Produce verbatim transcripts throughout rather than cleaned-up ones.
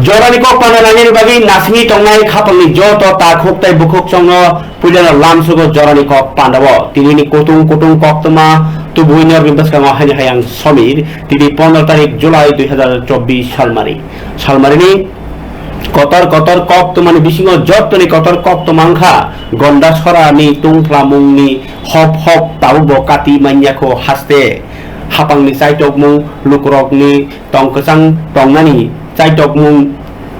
Jorani kok panda nangnani bagwi nasingwi tongnai khapangni joto takhuk tei bukhuk chongno puilano lamsugo jorani kok pandao. Tinini kutung kutung koktwma tubuwi norokni bwskango haini hayang Somir, tini pondro tarik July dui hazar chobbish salmari. Salmarini kotor kotor koktwmani bisingo jotoni kotor koktwma wngkha Gonda Sorani tungphlamungni hop hop tabukbo kati manyakho haste. Hapangni chaitokmung lukurokni tong kwchang tongnani chaitokmung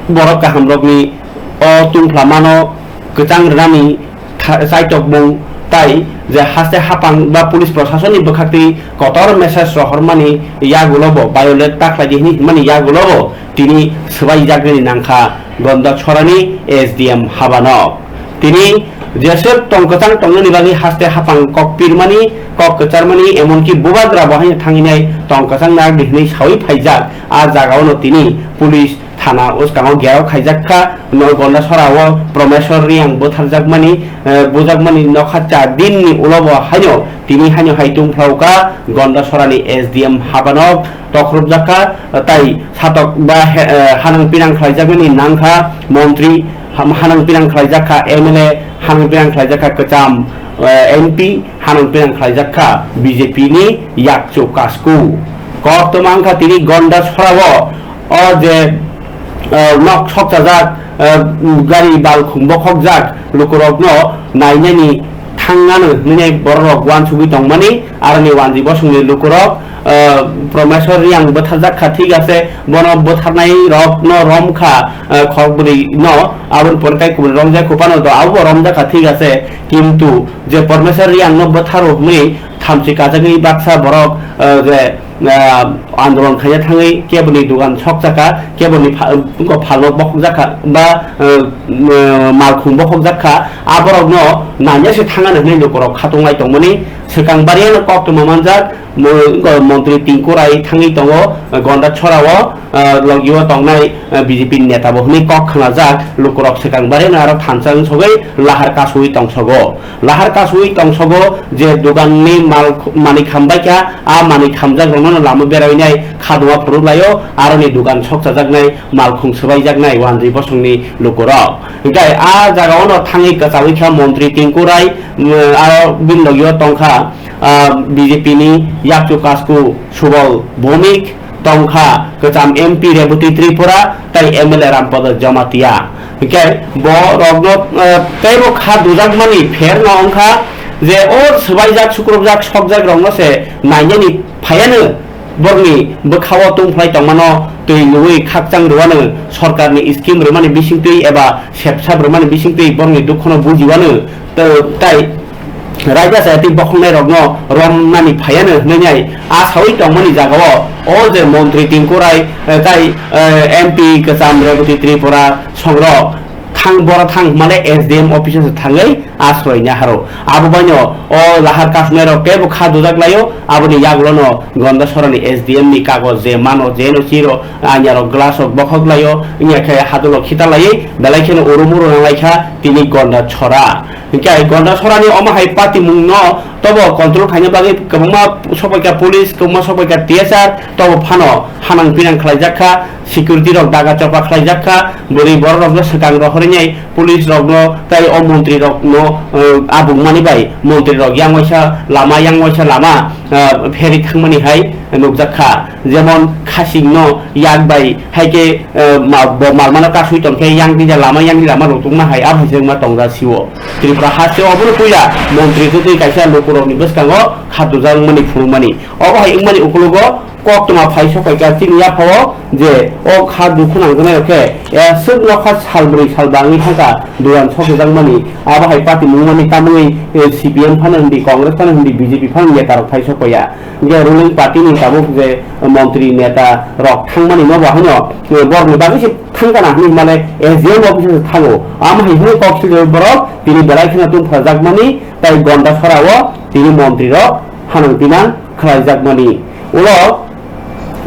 borok kahamrokni o tungphlamano kwchang rwnani tha-, chaitokmung tai je haste hapang ba police proshasonni bwkhaktwi kotor message rohormani yagulobo violate ta khlaidi hwnwi hwnmani yagulobo tini swbaijaknani nangkha Gonda Sorani S D M habano. Tini jeswk tong kwchang tongnani bagwi haste hapang kok pirmani, kok kwcharmani, emonki bubagra bo haino thangwi nai tong kwchang narwkdi hwnwi sawi phaijak. A jagaono tini police thana uskango gerok khaijak kha, no Gonda Sorao Promeswar Riang butharjakmani, eh, bujakmani nokha char dinni ulo bo haino tini haino hai tungphlau kha Gonda Sorani S D M habano tokhorjak kha, tai satok ba he-, eh, hanang pinang khlaijakmani nangkha montri, ham-, hanang pinang khlaijak kha M L A, hanang pinang khlaijak kha kwcham, eh, M P, hanang pinang khlaijak kha B J P ni yakchu kasku. Koktwma wngkha tini Gonda Sorao o je, eh, nok sokchajak, eh, gari balkhung bokhokjak lukurokno nainani thangnano hwnwi bororok uansugwi tongmani, aroni wanji bosongni lukurok, eh, Promeswar Riang butharjak kha, thik ase, bono butharnai rokno romkha, eh, khorokbwrwi no, aboni pore tai kubuni romjak kha phano do, abobo romjak kha, thik ase, kintu je Promeswar Riang no butharo hwnwi thamchi kajakni baksa borok, eh, je ah, andolon khaina thangwi keboni dugan sokjak kha, keboni pha-, wngkha phalno bokhokjak kha ba, ah, ah, malkhung bokhokjak kha, aborokno nanya se thangano hwnwi lukurok khatung lai tongmani swkang bariano koktwma manjak, mo-, wngkha montri Tinku Rai thangwi tongo, ah, Gonda Sorao, ah, logio tongnai, ah, B J P ni neta bo hwnwi kok khnajak, lukurok swkang bariano aro thansa wngsogwi lahar kasui tongsogo. Lahar kasui tongsogo je duganni mal, manwi khambai kha, a manwi khamjak rokno lama berai nai khaduma phuru laio, aroni dugan sokchajaknai malkhung swbaijaknai wanjwi bosongni lukurok. Hinkhe a jagao no thangwi kwchawi kha montri Tinku Rai, mm, aro bini logio tongkha, ah, B J P ni yakchu kasku Subal Bhowmik, tongkha kwcham M P Rebati Tripura tei M L A Rampada Jamatia. Hinkhe bo rokno, eh, teibo kha dujakmani pherno wngkha je o swbaijak, sukrubjak, sokjak rokno se nainani phaiano borokni bwkhao tungphlai tongmano twi nugwi khakchang rwano sorkarni scheme rwmani bisingtwi eba sepsap rwmani bisingtwi borokni dukhono bujiwano tei raida chaya tei bokhoknai rokno romnani phaiano hwnwi nai a sawi tongmani jagao o je montri Tinku Rai, eh, tai, eh, M P kwcham Rebati Tripura songrok thang boro thang hwnmale S D M office o thangwi asroi naharo. Abo baino o lahar kasumai rok teibo kha dujak laio, aboni yagulono Gonda Sorani S D M ni kagoj je mano je no chiro anyarok glass rok bokhok laio, wngya khe hadolo khita laiwi belai kheno uru muru nang lai kha tini Gonda Sora. Hinkhe Gonda Sorani omo hai patimungno tobo control khaina bagwi kwbangma sopaikha police, kwbangma sopaikha T S R, tobo phano hanang pinang khlaijak kha, security rok daga chopa khlaijak kha, bwrwi borok rokno swkang rohorwi nai police rokno tei o montri rokno, eh, abung mani bai montri rok yang waisa lama, yang waisa lama, eh, pheri thangmani hai nukjak kha. Jemon khasingno yak bai hai khe, eh, ma-, bo malmano kasui tong khe yang tija lama, yang tija lama rutungma hai, abo hai se wngma tongja sio. Tripura haste obono puila montri twi twi kaisa lukurokni bwskango khatujak wngmani phunukmani. Obo hai wngmani ukologo koktwma phai sopaikha chini yaphao je o kha dukhu nangjaknai rok khe, eh, swk nokha sal bwrwi sal bangwi thangkha dugan sokjakmani. Abo hai patimungmani tamungwi, eh, C P M phano hindi, Congress phano hindi, B J P phano neta rok phai sokpaiya. Hinkhe ruling party ni tabuk je montri neta rok thangmani no bo haino, eh, borokni bagwi se thangkana hinwi hwnmale S D M office o se thango. Amo hai hwnwi kok swijak borok tini belai kheno tungphajakmani tei Gonda Sorao tini montri rok hanang pinang khlaijakmani. Ulo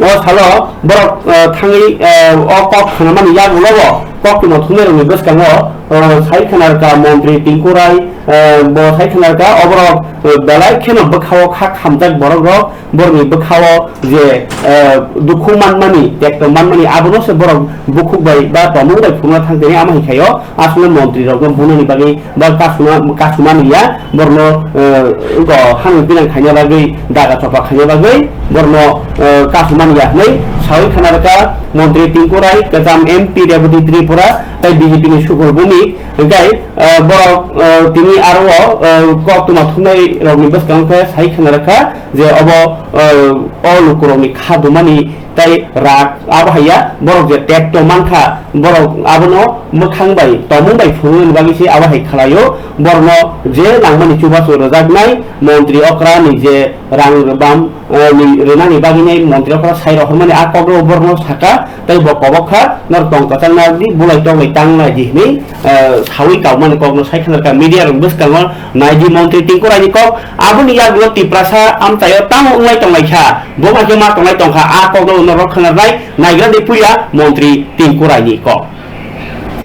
o salo borok, eh, thangwi, eh, o kok khnamani yagulo bo koktwma thumnairokni bwskango, eh, sai khna rwkha montri Tinku Rai, Eh, bo sai khna kha, oborok, eh, belai kheno bwkhao kha khamjak borok rok, borokni bwkhao je, eh, dukhu manmani, tekto manmani, abono se borok bukhuk bai ba tomung bai phunukna thang tini, amo hai khaio, aswkno montri rokno bunani bagwi ba kasuma, kasumani ya, borokno, eh, go hamwi pinang khaina bagwi, daga chopa khaina bagwi, borokno, eh, kasumani ya hwnwi sawi khna rwkha montri Tinku Rai, kwcham M P Rebati Tripura, tei B J P ni Sukul Bhumik, hwnkhe, eh, borok, eh, tini aro o, eh, koktwma thumnai rokni bwskango khe sai khna rwkha je obo, eh, o lukurokni kha dumani tei rak abo haiya borok je tekto mankha borok abono mwkhang bai tomung bai phunuknani bagwi se abo hai khwlaio, borokno je nangmani chubachu rwjaknai montri okrani je rang rwbam, eh, ni rwnani bagwi nai montri okra sai rohormani a kokno borokno saka. Tei bo kobok kha, norok tong kwchang nang di, bulai tonglai tang nai di hwnwi, eh, sawi kaumani kokno sai khna kha media rok bwskango nai di montri Tinku Raini kok. Aboni yagulo Tiprasa amchaio tamo wnglai tonglai kha, bo bai khe ma tonglai tong kha, a kokno norok khna nai, naigra di puila montri Tinku Raini kok.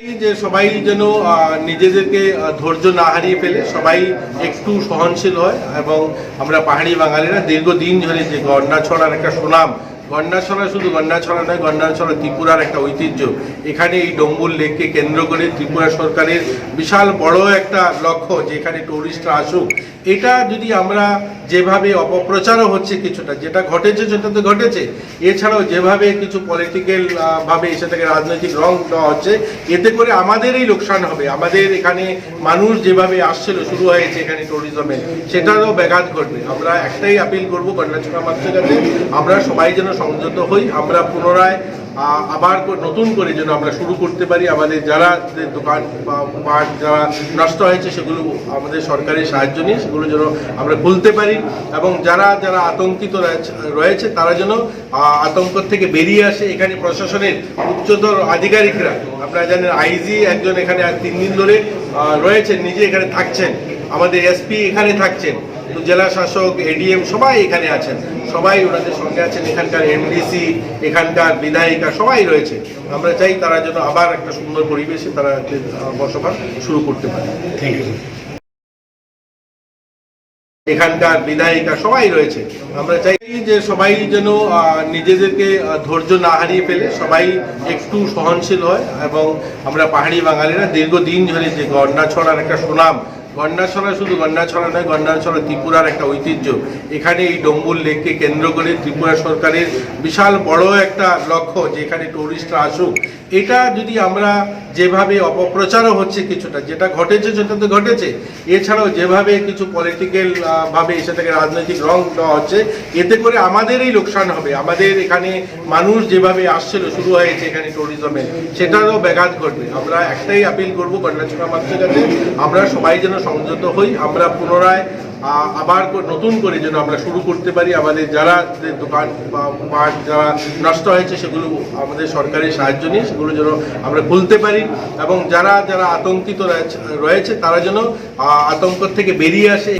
এই যে সবাই যেন, আহ, নিজেদেরকে, আহ, ধৈর্য না হারিয়ে ফেলে সবাই একটু সহনশীল হয় এবং আমরা পাহাড়ি বাঙালিরা দীর্ঘদিন ধরে যে গন্ডাছড়ার একটা সুনাম, গন্ডাছড়া শুধু গন্ডাছড়া নয়, গন্ডাছড়া ত্রিপুরার একটা ঐতিহ্য। এখানে এই ডম্বুল লেককে কেন্দ্র করে ত্রিপুরা সরকারের বিশাল বড় একটা লক্ষ্য যে এখানে টুরিস্টরা আসুক। এটা যদি আমরা যেভাবে অপপ্রচারও হচ্ছে কিছুটা, যেটা ঘটেছে সেটা তো ঘটেছে, এছাড়াও যেভাবে কিছু পলিটিক্যাল, আহ, ভাবে এসে থাকে, রাজনৈতিক রং দেওয়া হচ্ছে, এতে করে আমাদেরই লোকসান হবে। আমাদের এখানে মানুষ যেভাবে আসছিল, শুরু হয়েছে এখানে ট্যুরিজমে, সেটারও ব্যাঘাত ঘটবে। আমরা একটাই আপিল করব গন্ডাছড়া মাত্র যাতে আমরা সবাই যেন সংযত হই, আমরা পুনরায়, আহ, আবার কো-, নতুন করে যেন আমরা শুরু করতে পারি। আমাদের যারা যে দোকান বা মাঠ যারা নষ্ট হয়েছে সেগুলো আমাদের সরকারের সাহায্য নিয়ে সেগুলো যেন আমরা খুলতে পারি এবং যারা যারা আতঙ্কিত রয়েছে, রয়েছে তারা যেন আহ, আতঙ্ক থেকে বেরিয়ে আসে। এখানে প্রশাসনের উচ্চতর আধিকারিকরা, আপনারা জানেন, আইজি একজন এখানে আজ তিন দিন ধরে, আহ, রয়েছেন, নিজে এখানে থাকছেন, আমাদের এসপি এখানে থাকছেন, তো জেলা শাসক, এডিএম সবাই এখানে আছেন, সবাই ওনাদের সঙ্গে আছেন। এখানকার এমডিসি, এখানকার বিধায়িকা সবাই রয়েছে। আমরা চাই তারা যেন আবার একটা সুন্দর পরিবেশে তারা, আহ, বসবাস শুরু করতে পারে। Thank you. এখানকার বিধায়িকা সবাই রয়েছে। আমরা চাই যে সবাই যেন, আহ, নিজেদেরকে, আহ, ধৈর্য না হারিয়ে ফেলে সবাই একটু সহনশীল হয় এবং আমরা পাহাড়ি বাঙালিরা দীর্ঘদিন ধরে যে গন্ডাছড়ার একটা সুনাম, গন্ডাছড়া শুধু গন্ডাছড়া নয়, গন্ডাছড়া ত্রিপুরার একটা ঐতিহ্য। এখানে এই ডম্বুল লেককে কেন্দ্র করে ত্রিপুরা সরকারের বিশাল বড় একটা লক্ষ্য যে এখানে টুরিস্টরা আসুক। এটা যদি আমরা যেভাবে অপপ্রচারও হচ্ছে কিছুটা, যেটা ঘটেছে সেটা তো ঘটেছে, এছাড়াও যেভাবে কিছু পলিটিক্যাল, আহ, ভাবে এসে থাকে, রাজনৈতিক রং দেওয়া হচ্ছে, এতে করে আমাদেরই লোকসান হবে। আমাদের এখানে মানুষ যেভাবে আসছিল, শুরু হয়েছে এখানে ট্যুরিজমে, সেটারও ব্যাঘাত ঘটবে। আমরা একটাই আপিল করব গন্ডাছড়া মাত্র যাতে আমরা সবাই যেন সংযত হই, আমরা পুনরায় আহ, আবার কো-, নতুন করে যেন আমরা শুরু করতে পারি। আমাদের যারা যে দোকান বা মাঠ যারা নষ্ট হয়েছে, সেগুলো আমাদের সরকারের সাহায্য নিয়ে সেগুলো যেন আমরা খুলতে পারি এবং যারা যারা আতঙ্কিত রয়েছে, রয়েছে, তারা যেন, আহ, আতঙ্ক থেকে বেরিয়ে আসে।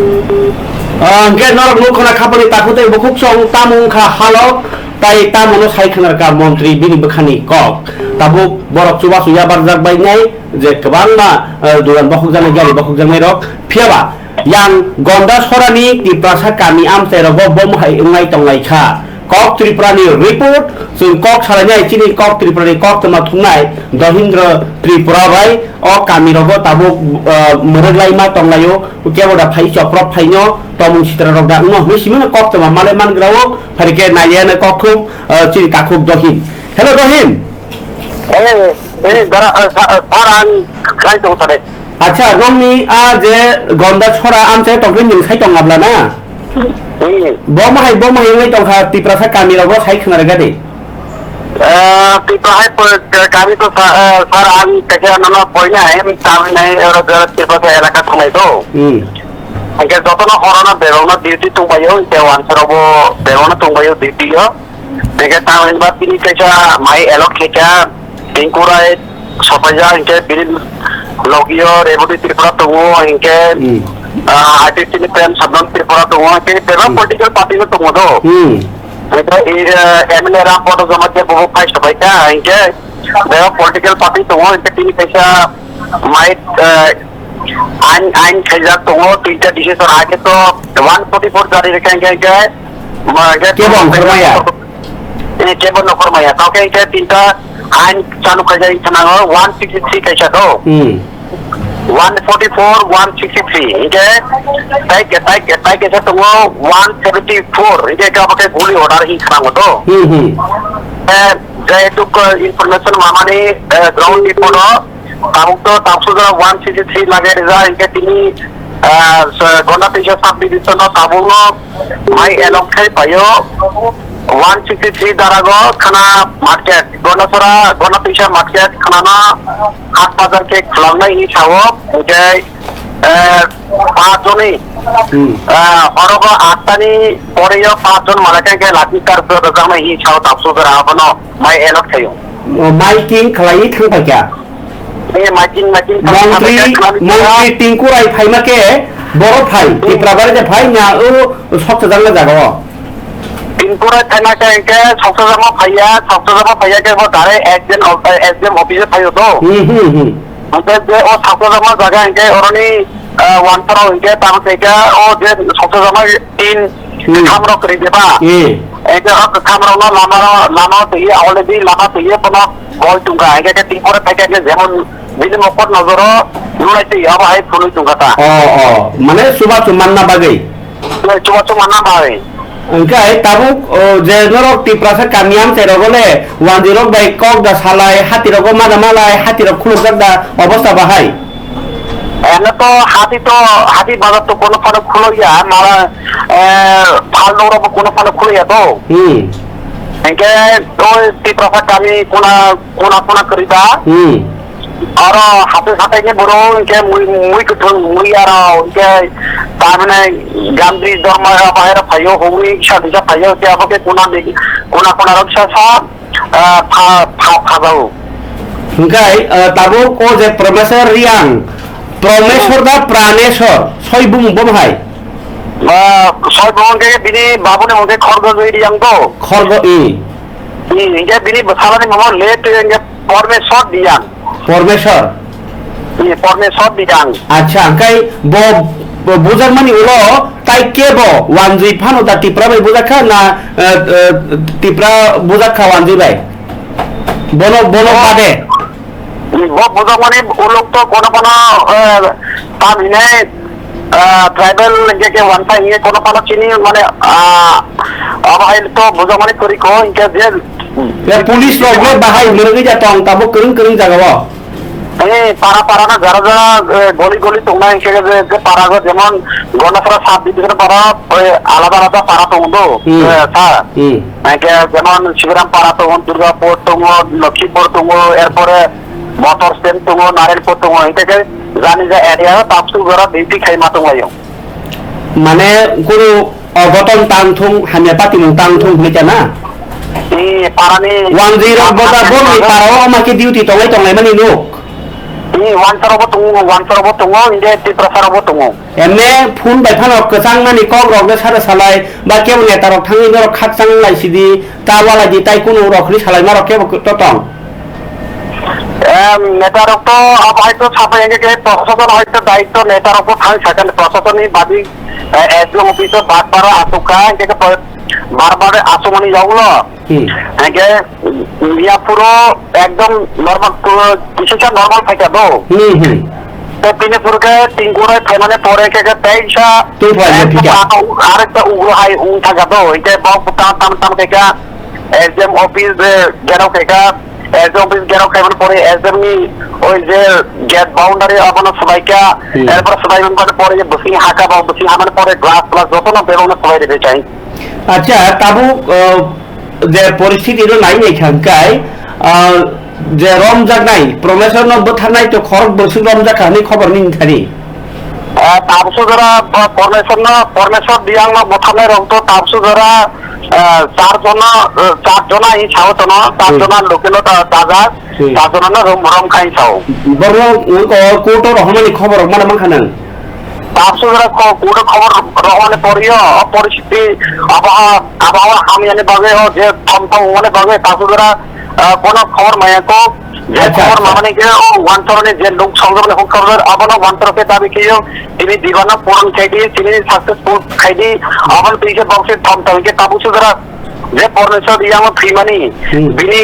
Ah, hwnkhe norok nukho na khapani takhuk tei bukhuk song tamo wngkha halok, tai tamo no sai khna rwkha montri bini bwkhani kok. Tabuk borok chubachu yabarjak bai nai je kwbangma, ah, dugan bokhokjaknai, gari bokhokjaknai rok. Phiya ba, yang Gonda Sorani Tiprasa kami amchai rogo bom hai wngnai tonglaikha. Kok Tripura ni report, chwng kok salainai chini Kok Tripura ni koktwma thumnai Dohindra Tripura bai o kami rogo tabuk, ah, mwrwk laima tonglaio, kebo da phai choprok phaino, tomung sitra rok da wngno hinwi simino koktwma malai mangrao, phaikhe naiya na kokthum, ah, chini takhuk Dohin. Hello Dohin. Eh, eh, dara, eh, sa-, eh, sir, ang khai tong sare. Acha, nokni a je Gonda Sora amchai tongkhe nwng sai tong abla na? Hmm. Bo mahai, bo mahai wngwi tongkha Tiprasa kami rogo sai khna rega de. Eh, Tiprasa hai po-, kami to sa-, eh, sir, ang kaisa nono poina hai, ang tawinai oro jara Tiprasa elaka tongnai to. Hmm. Hingke jotono horono bebakno duty tongbaio, hingke wansorobo bebakno tongbaio duty o. Hingke tamo hinba bini kaisa mai allot khaikha, Tinku Rai sopaijak, hingke bini logio Rebati Tripura tongo, hingke, hmm, ah, I P F T ni Prem Sabdan Tripura tongo, hingke bebak, hmm, political party no tongo do. Hmm. Hingke, eh, M L A Ram Pada Jamatia bobo phai sopaikha, hingke bebak political party tongo, hingke bini kaisa mai, eh, ain, ain khaijak tongo, tinta decision age to one forty-four jari rikha hingke, hingke, ma, hingke Kebo ongkhormaya? Eh, kebo nongkhormaya. Tao khe hingke tinta ain chanu khaijak thango one sixty-three kaisa to. Hmm. One forty-four, one sixty-three. Hingke tai ke, tai ke, tai kaisa tongo one seventy-four. Hingke abo khe guli order hi thango to. Hmm, hmm. Eh, jehetu ko information mamani, eh, ground report o Tabuk to tabuk sujak one sixty-three lage rijak, hingke tini, ah, se-, Gonda Teisa sub division o tabuk no mai elok khai paio one sixty-three darago khana market, Gondasora, Gonda Teisa market khana no hat bazar khe khwlangnai hinwi sao, hingke, eh, pas joni, Hmm. ah, orogo atta ni pore o pas jon malai khe, hingke lathi charge rwjaknai hinwi sao tabuk sujak abono mai elok khaio. O, miking khlaiwi thang paikha. Eh, miking, miking, Montri, miking, Montri Tinku Rai phaima khe borok phai, Hmm. Tipra Bari de phai na o sokchajak na jaga o. Tinku Rai phaima khe hingke sokchajak ma phaiya, sokchajak ma phaiya khe bo direct S D M o-, eh, S D M office o phaio to. Hmm, hmm, hmm. Hingke je o sokchajak ma jaga hingke oroni, eh, wansarok hingke tamo khe o je sokchajak ma tin Hmm. Kwtham rok kwrwi de ba? Hmm. Eke o kwtham rok no lama, lama twi already lama twi bono gol tongkha. Eke ke Tinku Rai phaikha ke jemon bini mokot nojoro nunai twi abo hai phunui tongkha ta. Oh, oh. Mane chubachu manna bagwi? Chubachu manna bagwi. Hingke tabuk, o, je norok Tiprasa kami amchai rogo le wanjwi rok bai kok da salai, hati rogo mana malai, hati rok khulukjak da obosta bahai? Eno to hati to, hati bazar to kono phano khulo ya, mala, eh, phal noro bo kono phano khulo ya to. Hmm. Hingke to Tiprasa kami kuna, kuna, kuna kwrwi ba. Hmm. Oro hathai hathai ni boro hingke mui, mui kwthwng mui aro hingke tamne gandhi dorma bahai ro phaio hongwi sa disa phaio te abo ke kuna ni, kuna, kuna rok sa sa. Ah, pha-, pha-, phajago. Hingkai, ah, tabuk o je Promesor Riang, Promesor da Pranesor, soi bumung bo hai? Ah, soi bumung ke bini babuni mung ke Khorgo Riang do. Khorgo, i. I, hingke bini bwsalani mung le te hingke Pormesor Riang. Pormesor. Ni Pormesor Bidang. Acha, hingkai bo, bo bujakmani ulo tai kebo wanjwi phano da Tipra bai bujakha na, eh, eh, Tipra bujakha wanjwi bai? Bono, bono Bo bade. Bo bujakmani ulo to kono kono, eh, tam hinai, eh, tribal hingke ke wansa hinge kono kono chini mane, ah, abo hai to bujakmani kwrwi ko hingke je Ya police rok le bahai mwrwgwi ja tong tabuk kwrwng kwrwng jaga o. Eh, para para na jara jara, eh, goli goli tongnai hingke je, je para go jemon Gondasora sub division para, eh, alada alada para tongo do, Hmm. eh, sir. Hmm. Hingke jemon Sibiram para tongo, Durgapur tongo, Lokhipur tongo, erpore Motor stand tongo, Narenpur tongo, hingke je jani ja area o tabuk jora duty khai ma tonglaio. Mane kunu ogoton tang thung, hamya patimung tang thung hinwi khe na? Ee, parani Wanjwi rok boda borni parao oma khe duty tonglai tonglai mani nuk. Ee, wansarokbo tongo, wansarokbo tongo, hingke Tiprasarokbo tongo. Eme phone bai phano kwchang mani kok rok no sara salai, ba kebo neta rok thangwi norok khakchang lai sidi, ta walai di tai kunu rok hinwi salai ma rok kebo to tong. Em, neta rok to abo hai to sapai hingke ke prosason hai to daityo neta rok bo thang sakha prosason ni badi, eh, S D O office o bar bar asuk kha, hingke ke bar bar asuk mani yong lo. Hmm. Hingke ya puro ekdom normal, puro kisa normal phaikha do. Hmm, hmm. To tini puro ke tingkurai phaimani pore ke ke teisa Tungphai ya ekdom phika. Arekta ugro hai ung thangkha do. Hingke bo tam tam tam khe kha. S D M office, eh, gherao khaikha, S D M office gherao khaimani pore S D M ni oi je gate boundary abono swbaikha, Hmm. Erpore swbaimani pore je bwswng haka bo bwswng hamani pore glass glass jotono bebakno swbai rwgwi chai. Acha, tabuk, uh, je poristiti no nai nai kha hwnkhe, uh, je romjaknai, Promesor no bwtharnai to khorok bwswk romjak kha hwnwi khobor nini thani. Eh, tabukso jora, eh, Pormesor no, Pormesor Biyang no butharnai rok to tabukso jora, eh, char jona, eh, char jona hi sao tono, char Hmm. jona lokelo ta, ta ja, Hmm. char jona no rom, rom khai sao. Borok, uh, court o rohormani khobor rok mana mankha nang? Tabukso jora ko, court o khobor rohormani poriyo, o poristiti, abahwa, abahwa hamyani bagwi, o je thom thom wngmani bagwi, tabukso jora, eh, bono khobor maya ko, Je Acha, khobor acha. mamani khe o uansaroni je nuk sokjakmani huk sokjak, abono uansaro khe dabi khe tini dibano puron khai di, tini successful khai di, abono twi khe bokse thom thom khe tabuk sujara je pornisot yamo thwimani, Hmm. bini,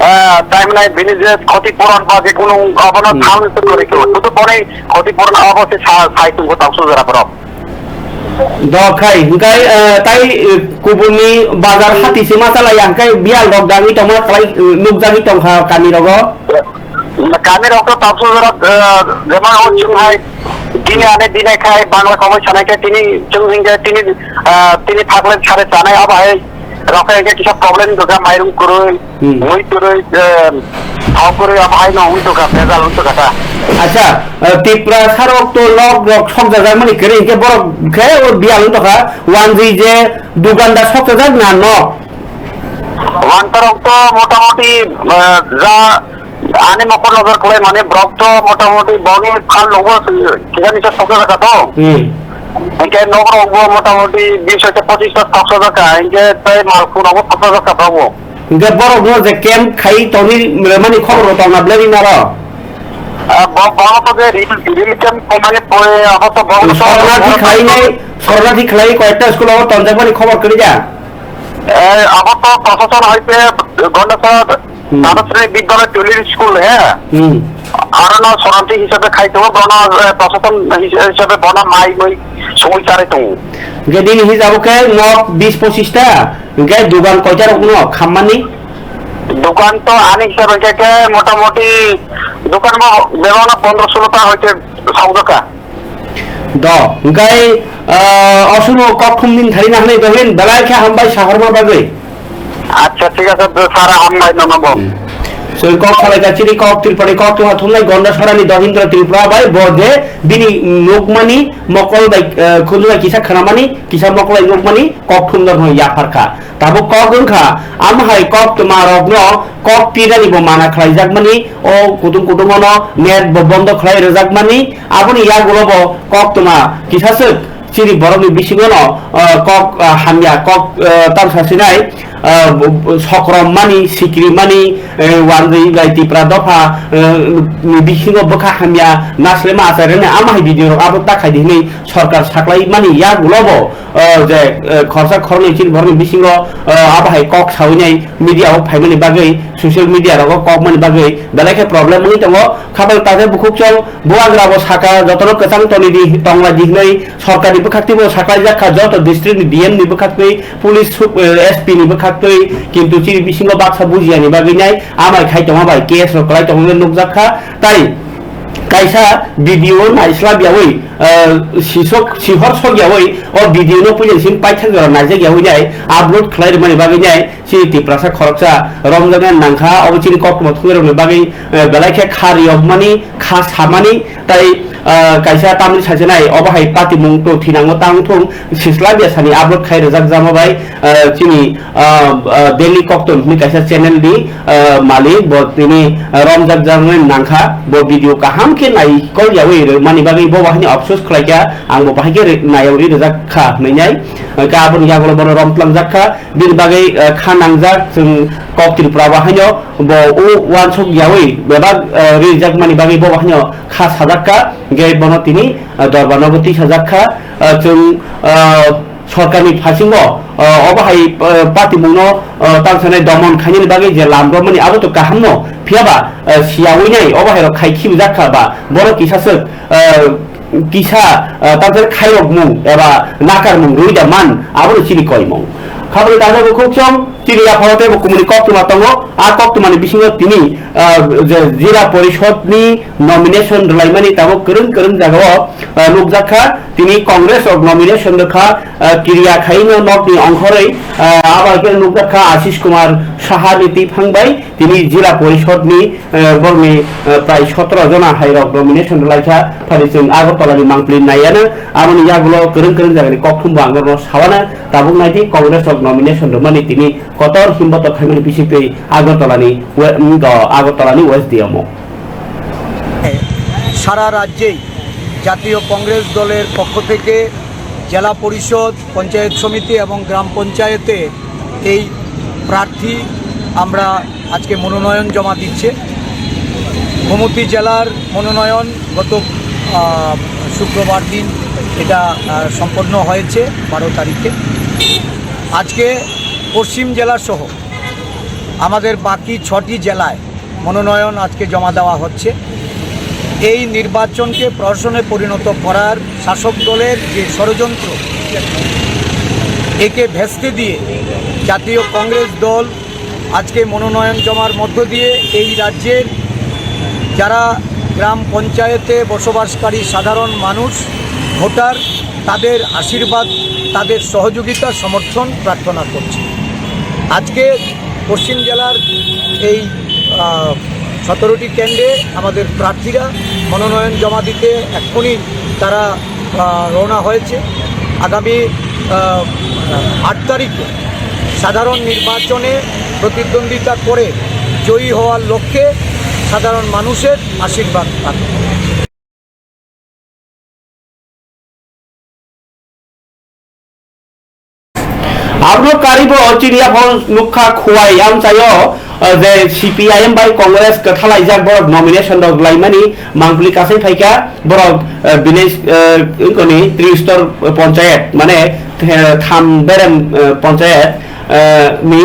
ah, time nai bini je khoti puron ba je kunu abono Hmm. thaun se kori khe, sudu boni khoti puron abo se sa-, sai tungko tabuk sujara borok. Do khai, hingkai, eh, tai, eh, kubuni bazar hati se ma chala ya, hingkai biyal rok dagi tongma kalai, eh, nukjagwi tongkha kami rogo. Kami rok to tabuk sujara, eh, jemon o chwng hai dini ane dini khai Bangla khobor sanai khe tini chwng hingke tini, ah, tini phaklai sare chanai abo hai rok khe hingke kisa problem doga mairung kurui, Hmm. mui kurui, eh, thok kurui abo hai no ui doga bezal ui doga ta. Acha, eh, Tripura sarok to nok rok sok jajak mani kere hingke borok khe o biyal ui doga wanjui je dukandar sok jajak na nok? Wantarok to motamoti, eh, ja Ani mokol nojor khlai mani borok to motamoti boni phan logo kisa nisa sokjak kha to. Hmm. Hingke nok rok bo motamoti bis hoite pochis ta sokjak kha, hingke tei malkhung rok bo sokjak kha to bo. Hingke borok no je camp khai tongwi mani khobor rok tong na belai ri naro? Ah, bo, bo to je ril, ril camp khai mani pore abo to bo to Sornathi khlai nai, sornathi khlai koi ekta school o tongjak mani khobor kwrwi ja? Eh, abo to proshashan hoite Gondasora Hmm. Prasashanik Bidyalaya Tuilir School, he. Hmm. Aro no soranti hisabe khai tongo, bono, eh, prashasan his-, hisabe bono mai mui songwi charwi tongo. Hingke bini hisabo khe nok bis pochis ta, hingke dugan koita rok no khammani? Dugan to ani hisabe khe, khe motamoti dugan bo bebak no pondro solo ta hoite sokjak kha. Do, hingkai, ah, osuno kok thum din thari na hwnwi dohin, belai khe hambai sahorma bagwi. Acha, thik ache, do sara hambai nono bo. Hmm. Chwng kok salai ka chini kok Tripura ni kok thuma thumnai Gonda Sorani Dohindra Tripura bai bo je bini nukmani mokol bai, ah, khunju bai kisa khanamani, kisa mokol bai nukmani kok thum dor hwnwi yaphar kha. Tabuk kok wngkha, amo hai koktwma rokno kok pirnani bo mana khlaijakmani, o kutung kutungono net bo bondo khlai rwjakmani, aboni yagulo bo koktwma kisaswk chini borokni bisingono, ah, kok, ah, hamya kok, ah, tamsa sinai, ah, bo-, bo-, sokrom mani, sikri mani, eh, wanjwi bai Tipra dopha, eh, ni bisingo bwkha hamya naslema achairani amo hai video rok abo ta khaidi hinwi sorkar saklai mani yagulo bo, eh, je, eh, khorsa khornwi chini borokni bisingo, eh, abo hai kok sawi nai media o phaimani bagwi, social media rogo kokmani bagwi belai khe problem wngwi tongo. Khabang ta khe bukhuk chwng bubagra bo saka jotono kwchang toni di, tongla di hinwi sorkarni bwkhaktwi bo saklaijak kha, joto district ni D M ni bwkhaktwi, police sup-, eh, S P ni bwkhaktwi, kintu chini bisingo baksa bujiyani bagwi nai amai khai tongma bai case rok kwlai tongma nukjak kha. Tai kaisa video naislab yawi, eh, sisok, sihor sok yawi, o video no puila simi paithak jora naijak yawi nai upload khlai rwmani bagwi nai chini Tiprasa khoroksa romjaknai nangkha, obo chini koktwma thumnairokni bagwi, eh, belai khe kha riyokmani, kha samani, tai, eh, kaisa tamni sasinai obo hai patimung to thinango tang thung, sislabya sani upload khai rwjak jama bai, eh, chini ah, ah, Daily Kokton hwnwi kaisa channel ni, ah, malik, bo tini, ah, romjak jaknai nangkha, bo video kaham khe naikol yawi rwmani bagwi bo bahai ni afsus khlai kha, ang bo bahai khe re-, naiyawi rwjak kha hwnwi nai, ah, khe aboni yagulo bono rom tlangjak kha, bini bagwi, ah, kha nangjak chwng kok Tripura bo haino bo o uansuk yawi bebak, ah, rijak mani bagwi bo haino kha sajak kha, hwnkhe bono tini, ah, dorbar nogo tisajak kha, ah, chwng, ah, sorkarni phasingo, ah, obo hai, ah, patimungno, ah, tang sanai domon khainani bagwi je lam romani abo to kahamno, phiyaba, ah, siyawi nai obo hai rok khai khibijak kha ba borok kisaswk, ah, kisa, ah, tang sanai khairokmung eba nakarmung rwi da man abono chini koimung. Khaboni tangwi bukhuk chwng chini yapharo teibo kumuni koktwma tongo, a koktwmani bisingo tini, ah, je Jila Porishodni nomination rwlaimani tabuk kwrwng kwrwng jagao, ah, nukjak kha. Tini Congress rok nomination rwkha, ah, kiriya khaino nokni ongkhorwi, ah, abo hai khe nukjak kha Ashish Kumar Saha ni twiphang bai tini Jila Porishod ni, ah, borokni, ah, prai sotro jona hai rok nomination rwlaikha. Phari chwng Agartala ni mangpili naiya no, aboni yagulo kwrwng kwrwng jagani kokthum bo ang norok sawana, tabuk naidi Congress rok nomination rwmani tini kotor himboto khaimani bisingtwi Agartala ni we-, mm, do Agartala ni West D M o. সারা রাজ্যেই জাতীয় কংগ্রেস দলের পক্ষ থেকে জেলা পরিষদ, পঞ্চায়েত সমিতি এবং গ্রাম পঞ্চায়েতে এই প্রার্থী আমরা আজকে মনোনয়ন জমা দিচ্ছে। গোমতী জেলার মনোনয়ন গত, আহ, শুক্রবার দিন এটা, আহ, সম্পন্ন হয়েছে, বারো তারিখে। আজকে পশ্চিম জেলা সহ আমাদের বাকি ছটি জেলায় মনোনয়ন আজকে জমা দেওয়া হচ্ছে। এই নির্বাচনকে প্রহসনে পরিণত করার শাসক দলের যে ষড়যন্ত্র, একে ভেস্তে দিয়ে জাতীয় কংগ্রেস দল আজকে মনোনয়ন জমার মধ্য দিয়ে এই রাজ্যের যারা গ্রাম পঞ্চায়েতে বসবাসকারী সাধারণ মানুষ, ভোটার, তাদের আশীর্বাদ, তাদের সহযোগিতা, সমর্থন প্রার্থনা করছে। আজকে পশ্চিম জেলার এই, আহ, সতেরোটি কেন্দ্রে আমাদের প্রার্থীরা মনোনয়ন জমা দিতে এক্ষুনি তারা, আহ, রওনা হয়েছে। আগামী, আহ, আট তারিখে সাধারণ নির্বাচনে প্রতিদ্বন্দ্বিতা করে জয়ী হওয়ার লক্ষ্যে সাধারণ মানুষের আশীর্বাদ প্রার্থনা। Abro karibo chini aphano nukha Khowai amchaio, uh, je C P I M bai Congress kwthalaijak borok nomination rok laimani mangpili kasai phaikha borok, uh, village, uh, wngkoni Tristor Panchayat mane, uh, tham berem, uh, Panchayat, uh, ni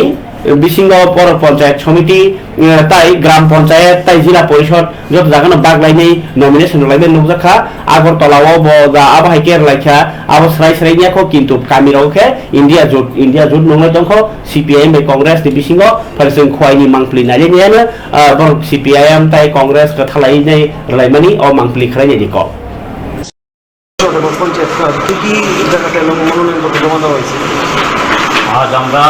bisingo borok Panchayat Samiti, uh, tai Gram Panchayat tai Jila Porishod joto jagano bak lainai nomination rwlaimani nukjakha. Agartala o bo da abo hai khe rwlaikha, abo srai srai ya kho, kintu kami rogo khe India Jut, India Jut nungwi tongkho, C P I M bai Congress ni bisingo, phai chwng Khowai ni mangpili nai liya no, ah, borok C P I M tai Congress kwthalainai rwlaimani o mangpili khwlainai di kok. Panchayat, কি কি জায়গাতে মনোনয়নপত্র জমা দেওয়া হয়েছে? আজ আমরা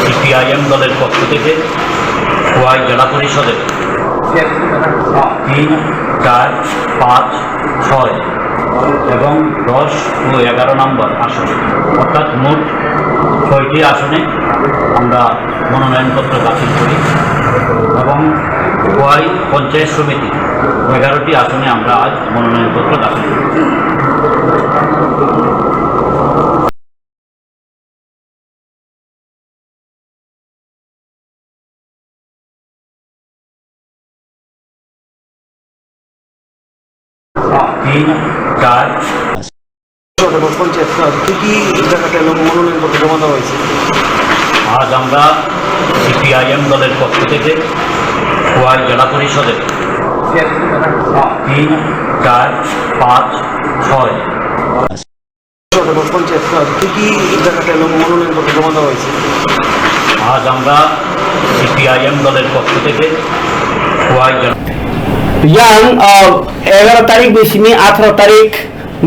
সিপিআইএম দলের পক্ষ থেকে খোয়াই জেলা পরিষদে তিন, চার, পাঁচ, ছয় এবং দশ ও এগারো নম্বর আসন, অর্থাৎ মোট ছয়টি আসনে আমরা মনোনয়নপত্র দাখিল করি এবং খোয়াই পঞ্চায়েত সমিতি এগারোটি আসনে আমরা আজ মনোনয়নপত্র দাখিল করি। তিন, চার। পঞ্চায়েত, কি কি জায়গাতে মনোনয়নপত্র জমা দেওয়া হয়েছে? আজ আমরা সিপিআইএম দলের পক্ষ থেকে খোয়াই জেলা পরিষদের তিন, চার, পাঁচ, ছয়। পঞ্চায়েত, কি কি জায়গাতে মনোনয়নপত্র জমা দেওয়া হয়েছে? আজ আমরা সিপিআইএম দলের পক্ষ থেকে খোয়াই জেলা Yang, uh, এগারো তারিখ ni simi আঠারো তারিখ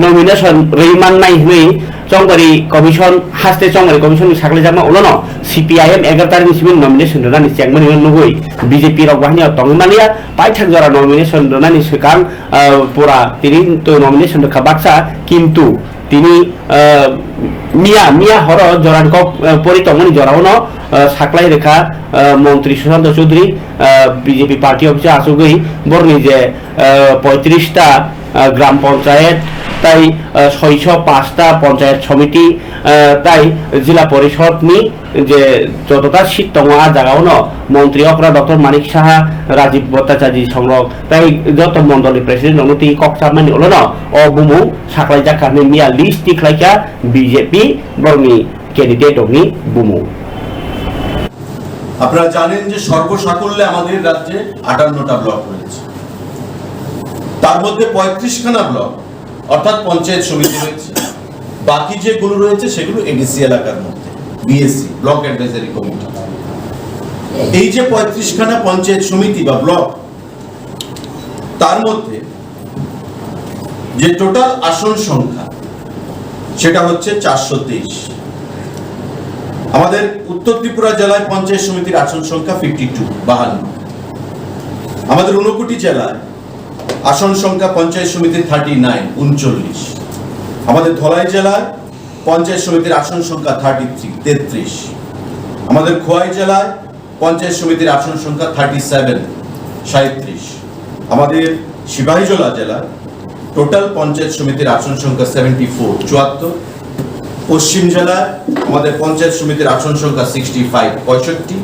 nomination rwi mannai hwnwi Chongmari Commission, haste Chongmari Commission ni sakhlaijakma ulono C P I M এগারো তারিখ ni simi nomination rwnani chengmani nugwi B J P rok bahini o tongwi manya, paithak jora nomination rwnani swkang, ah, pura tini to nomination rwkha baksa, kintu tini, ah, miya, miya horo jorani kok, ah, pori tongmani jorao no, ah, saklai rwkha, ah, Montri Sushanta Chowdhury, ah, B J P party office o achugwi borni je, ah, poitris ta, ah, gram panchayat, tai, ah, soiso paanch ta panchayat samiti, ah, tai jila porishod ni je jotota seat tongo, ah jagao no montri okra Doctor Manik Saha, Rajiv Bhattacharjee songrok tai joto mondol ni president rokno twi kok chamani ulono o bumung saklaijak kha hinwi miya list tikhlaikha B J P borokni candidate rokni bumung. আপনারা জানেন যে সর্বসাকুল্যে আমাদের রাজ্যে আটান্নটা ব্লক রয়েছে, তার মধ্যে পঁয়ত্রিশখানা ব্লক অর্থাৎ পঞ্চায়েত সমিতি রয়েছে, বাকি যেগুলো রয়েছে সেগুলো এডিসি এলাকার মধ্যে, বিএসসি, ব্লক অ্যাডভাইজারি কমিটি। এই যে পঁয়ত্রিশখানা পঞ্চায়েত সমিতি বা ব্লক, তার মধ্যে যে টোটাল আসন সংখ্যা সেটা হচ্ছে চারশো তেইশ। আমাদের উত্তর ত্রিপুরা জেলায় পঞ্চায়েত সমিতির আসন সংখ্যা ফিফটি টু, বাহান্ন। আমাদের ঊনকোটি জেলায় আসন সংখ্যা পঞ্চায়েত সমিতির থার্টি নাইন, ঊনচল্লিশ। আমাদের ধলাই জেলায় পঞ্চায়েত সমিতির আসন সংখ্যা থার্টি থ্রি, তেত্রিশ। আমাদের খোয়াই জেলায় পঞ্চায়েত সমিতির আসন সংখ্যা থার্টি সেভেন, সাঁইত্রিশ। আমাদের সিপাহীজলা জেলায় টোটাল পঞ্চায়েত সমিতির আসন সংখ্যা সেভেন্টি ফোর, চুয়াত্তর। পশ্চিম জেলায় আমাদের পঞ্চায়েত সমিতির আসন সংখ্যা সিক্সটি ফাইভ, পঁয়ষট্টি।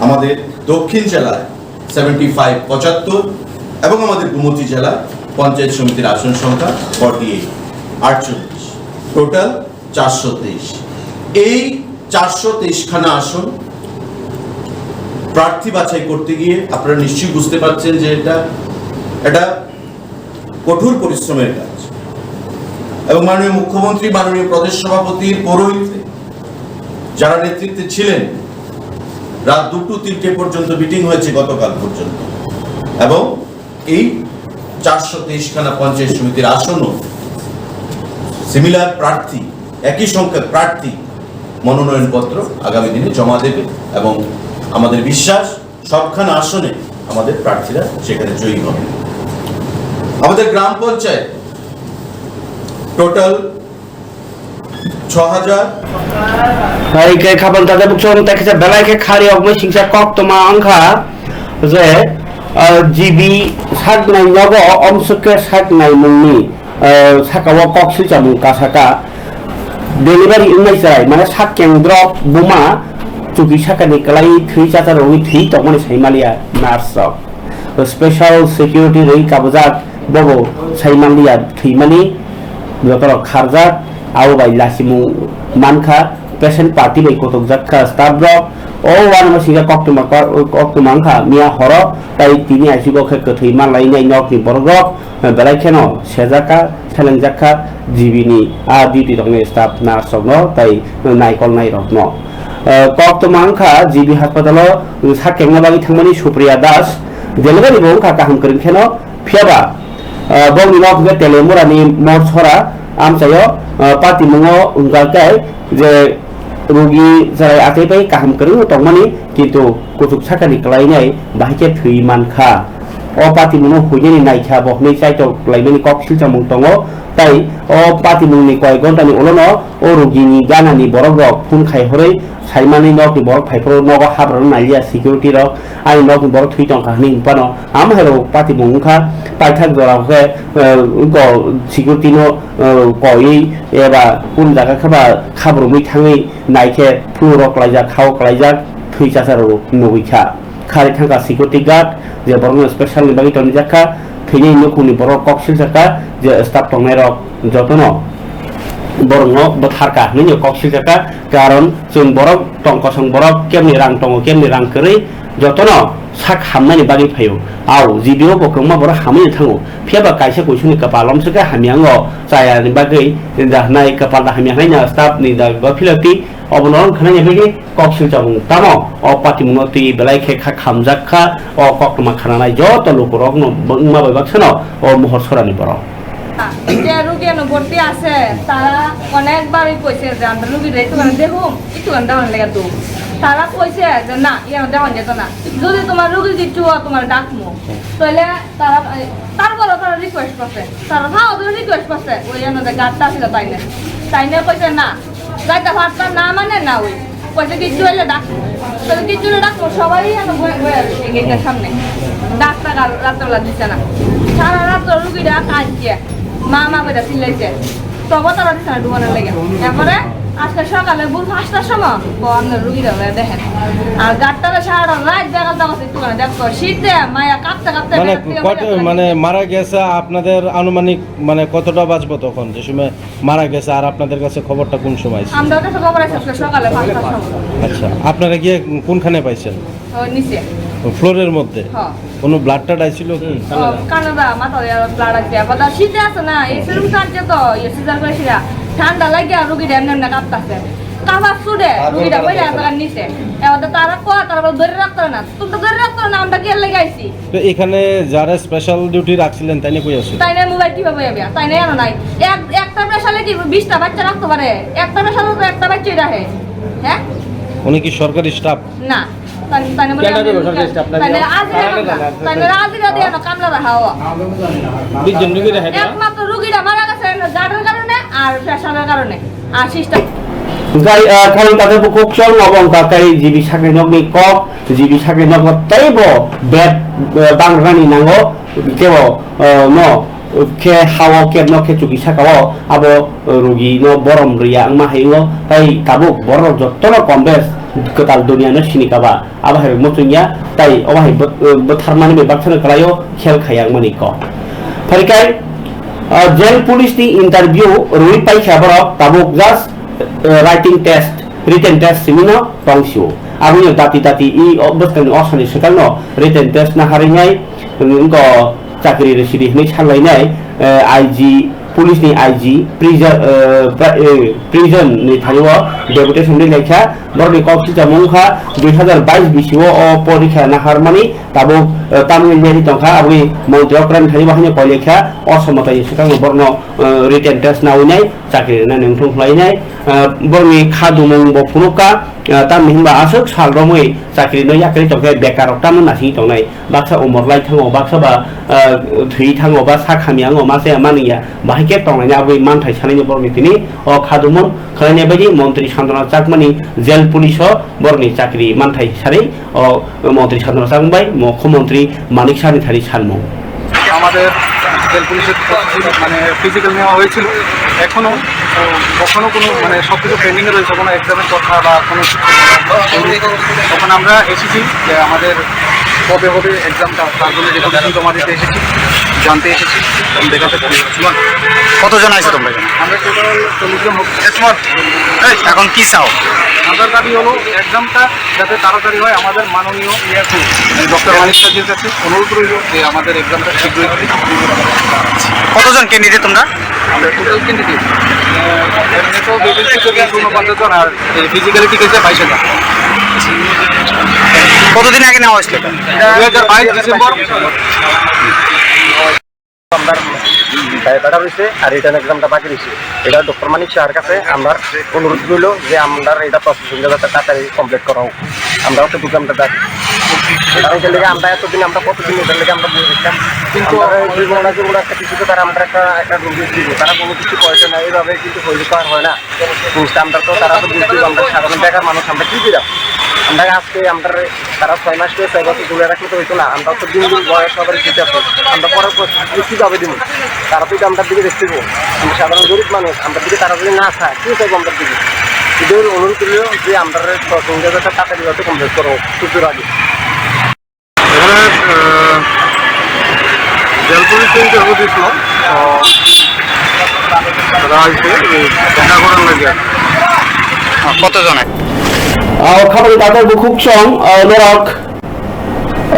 আমাদের দক্ষিণ জেলায় সেভেন্টি ফাইভ, পঁচাত্তর। এবং আমাদের গোমতী জেলা পঞ্চায়েত সমিতির আসন সংখ্যা ফর্টি এইট, আটচল্লিশ, টোটাল চারশো তেইশ। এই চারশো তেইশ খানা আসন প্রার্থী বাছাই করতে গিয়ে আপনারা নিশ্চয়ই বুঝতে পারছেন যে এটা একটা কঠোর পরিশ্রমের কাজ। এবং মাননীয় মুখ্যমন্ত্রী, মাননীয় প্রদেশ সভাপতির পৌরোহিত্যে যারা নেতৃত্বে ছিলেন, রাত দুটো তিনটে পর্যন্ত মিটিং হয়েছে গতকাল পর্যন্ত। এবং এই চারশো তেইশ খানা পঞ্চায়েত সমিতির আসনও সিমিলার প্রার্থী, একই সংখ্যক প্রার্থী মনোনয়নপত্র আগামী দিনে জমা দেবে এবং আমাদের বিশ্বাস সবখানা আসনে আমাদের প্রার্থীরা সেখানে জয়ী হবে। আমাদের গ্রাম পঞ্চায়েত টোটাল ছ হাজার। Hai khe khabang tata bukchong ta kisa belai khe khari okmai singsa kok toma wngkha je, ah, G B saknai nogo omswk khe saknai mungni, ah, saka o kok silchamung kasaka delivery wngnai chwrai mane sak kengdrop buma chuki sakani kwlai thwi chachar rogwi thwi tongmani saimaliya nurse rok. Special security rwi kabujak bobo saimanliya thwimani jotorok kharjak, abo bai lachimung mankha, patient party bai kotokjak kha staff rok. O uanama singkha koktwma, koktwma wngkha miya horo, tai tini aisigo khe kwthwi manlainai nokni borok rok belai kheno sejakha, selengjak kha G B ni a duty rokni staff nurse rokno tai naikolnai rokno. Koktwma wngkha G B hospital o sak kengna bagwi thangmani Supriya Das, delivery bo wngkha kaham kwrwng kheno, phiyaba, ah, bongni nok hwnkhe Telemurani Morsora amchaio, ah, patimungo wngkha khe je rugi chwrai achai pai kaham kwrwngno tongmani, kintu kuchuk sakani kwlainai bahai khe thwi mankha. O patimungno huinani naikha bo hwnwi chaitok laimani kok silchamung tongo, tai o patimungni koi ghontani ulono o rugini ganani borokrok phone khai hwrwi saimani nokni borok phaiphuru nogo habrano nailia security rok, ani nokni borok thwi tongkha hwnwi hwnphano. Amo hai rok patimung wngkha, paithak jora khe, eh, ko security no, eh, koiwi eba kunu jaga khe ba khabrumwi thangwi naikhe phuru rok klaijak, khao klaijak, thwi chachar rok nugwi kha. Khari thangkha security guard, je borokno special ni bagwi tonijak kha, thwinai nukhungni borok kok silsakha, je staff tongnai rok jotono borokno bwtharkha hwnwi kok silsakha, karon chwng borok tong kosong borok kemni rang tongo, kemni rang kwrwi, jotono sak hamnani bagwi phaio. Au, G B o bo kwbangma borok hamwi thango, phiyaba kaisa kuisuni kwpal omswkhe hamya wngo, chayani bagwi da hwnai, kwpal da hamya hwnai na staff ni da gofilati, obono wng khwnai ya bagwi kok silchamung tamo o patimungno twi belai khe kha khamjak kha, o koktwma khananai joto lukurokno wngma bai baksano o mohor sorani borok. যে রুগী এনে ভর্তি আছে, তারা অনেকবারই কইছে যে আমরা রুগীরা একটুখানি দেখুন, একটুখানি দেখান লেগে তো। তারা কইছে যে না, ইয়ে দেখান যেত না, যদি তোমার রুগী কিচ্ছু হয়, তোমার ডাকমু। তাহলে তারা, তারপরও তারা রিকোয়েস্ট করছে, তারা ভাও ধরে রিকোয়েস্ট করছে, ওই এনে গার্ডটা ছিল তাই না, তাই না কইছে না, যাইতে পারতাম না মানে না ওই। কইছে, "কিচ্ছু হইলে ডাক।" তো কিচ্ছু হইলে ডাক, সবাই এখন বয়ে, বয়ে আছে গেটের সামনে। ডাক্তার আর রাত্রেবেলা দিছে না। সারা রাত রুগীরা কাঁদছে, "মা, মা" করে চিল্লাইছে। তবু তারা দিছে না ঢুকানোর লেগে। এরপরে আজকে সকালে ভোর পাঁচটার সময় ও আপনার রুগীরা ওরা দেখেন। আর গাড়িটা সারা রাত বেগাল দেওয়া আছে একটুখানি, দেখো, শীতে মায়া কাঁপতে কাঁপতে মানে বেগাল দিয়ে কত, বেগাল মানে মারা গেছে আপনাদের আনুমানিক, মানে কতটা বাজবো তখন, যে সময় মারা গেছে, আর আপনাদের কাছে খবরটা কোন সময় ছিল? আমরার কাছে খবর আছে আজকে সকালে পাঁচটার সময়। আচ্ছা, আপনারা গিয়ে কোনখানে পাইছেন? ও, নিচে। ও, ফ্লোরের মধ্যে? হ্যাঁ। কোনো ব্লাড টাড আইছিল কি? হুম, ও, কানাডা, মাথা দিয়ে ব্লাড আছে। আবার তার শীতে আছে না, এই সেরকম টানছে তো, ইয়ে, সিজার করে সেরা। ঠান্ডা লাগে আর রুগীটা এমনি এমনি কাঁপতাছে। কাঁপার সুরে রুগীটা পড়ে আছে তার নিচে। এবার তো তারা কয়, তারা বলে, "ধরে রাখতে না।" তুমি তো ধরে রাখতে না, আমরা গিয়ে লেগে আইছি। তো এখানে যারা স্পেশাল ডিউটি রাখছিলেন, তাই না কই আছে? তাই না মোবাইল টিপা বইয়া বিয়া, তাই না এনো নাই। এক, একটা প্রেশারে কি বিশটা বাচ্চা রাখতে পারে? একটা প্রেশারে তো একটা বাচ্চাই রাখে। হ্যাঁ? উনি কি সরকারি স্টাফ? না। তাই, তাই না বলে কেন আমি দেবো সরকারি স্টাফ না তাই না দিয়া? রাজি রাখে না। তাই না রাজি রাখে না, কামলা রাখা হওয়া। বিশ জন রুগী রাখে না? একমাত্র রুগীটা মারা গেছে গার্ডের কারণে আর প্রেশারের কারণে। Assistant. Hingkai, ah, khorang takhai bukhuk chwng obo wngkha khe G B sakni nokni kok, G B sakni nokno teibo bed, ah, bangrani nango, kebo, ah, no, khe hao kebno khe chuki saka o abo, ah, rugi no borom rwya wngma hai wngo, tai tabuk borok jotono kom bes kwtal duniano sini kaba, abo hai muchungya, tai obo hai bwt-, bwtharmani bai baksano kwlaio khel khayang mani kok. Pharikai, ah, jail police ni interview rwi paikha borok tabuk just, eh, writing test, written test simino tongsio. Aboni dati dati i o bwskangni osani swkangno written test naharwinai, wngkha chakri rwsidi hwnwi salainai, eh, I G, police ni I G, prison, eh, pra-, eh, prison ni thani o deputation ri laikha, borokni kok sijamung wngkha dui hazar bais bisio o porikha naharmani tabuk, eh, tamni neri tongkha, aboni montri okran thani bo haino koi laikha, o somotai swkangno borokno, eh, written test nawinai chakri rwnani wngthung khlainai, eh, borokni kha dumung bo phunukha, eh, tamni hinba aswk sal romwi chakri no yakarwi tongkhe bekar rok tamo nasingwi tongnai. Baksa umor lai thango, baksa ba, ah, thwi thango, ba sak hamya wngo, ma chaya ma nungya, bahai khe tonglaina aboni manthai sanaino borokni tini o khadumon khwlaina bagwi montri Santana Chakmani jail police o borokni chakri manthai sanai o montri Santana Chakma bai mukhyamantri Manik Sahani thani sanmung. আমাদের জেল পুলিশের প্রস্তুতি, মানে, ফিজিক্যাল নেওয়া হয়েছিল। এখনো, ও, কখনো কোনো, মানে, সব কিছু পেন্ডিংয়ে রয়েছে, কোনো এক্সামের কথা বা কোনো কিছু। তখন আমরা এসেছি যে আমাদের কবে হবে এক্সামটা, তার জন্য ডেপুটেশন জমা দিতে এসেছি, জানতে এসেছি, এবং দেখাতে পেরেছি। কতজন আছো তোমরা এখানে? আমরা টোটাল চল্লিশ জন হব। এখন কি চাও? আমার দাবি হলো এক্সামটা যাতে তাড়াতাড়ি হয়। আমাদের মাননীয় ইয়াকু ডক্টর মানিক সাহাজির কাছে অনুরোধ রইল যে আমাদের এক্সামটা শীঘ্রই। কতজন ক্যান্ডিডেট তোমরা? আমরা টোটাল ক্যান্ডিডেট, এমনি তো বেসিক টিচার ঊনপঞ্চাশ জন, আর ফিজিক্যালি টিচার বাইশ জন। কতদিন আগে নেওয়া হয়েছিল এটা? দুই হাজার বাইশ ডিসেম্বর। আমরার পেপারটা রয়েছে আর রিটেন এক্সামটা বাকি রয়েছে। এটা ডক্টর মানিক শাহর কাছে আমরার অনুরোধ রইল যে আমরার এটা প্রসেসিং যাতে তাড়াতাড়ি কমপ্লিট করা হোক। আমরা হচ্ছে দুটো আমরা ডাকি। কারণ কি লেগে আমরা এতদিন আমরা কতদিন এটার লেগে আমরা বলে দিতাম। কিন্তু আমরা এই দুই ঘন্টা যে ওরা একটা কিছু তো তারা আমরা একটা, একটা রুম দিব। তারা কোনো কিছু পয়সা নাই, এইভাবে কিন্তু হইলে তো আর হয় না। জিনিসটা আমরা তো, তারা তো বুঝতে পারবে, আমরা সাধারণ বেকার মানুষ, আমরা কি দিলাম? আমরা আজকে আমরা, তারা ছয় মাস করে ছয় বছর তুলে রাখলে তো হইতো না। আমরা তো দিন দিন বয়স সবার দিতে হবে। আমরা পরে পরে কিভাবে দিব? তারা তো এটা আমরা দিকে দেখতে হবে। আমরা সাধারণ গরিব মানুষ, আমরা দিকে তারা যদি না চায়, কি চাইবো আমরা দিকে? এদের অনুরোধ করলেও যে আমরা সরকারি তাড়াতাড়ি যাতে কমপ্লিট করো, সুযোগ আগে। এখানে, আহ, জেল পুলিশ তিনটে অফিস ছিল, তো তারা আসবে, এই দেখা করার লাগে আর কি। কত জনে? Ah, khabangni bagwi bukhuk song, ah, norok,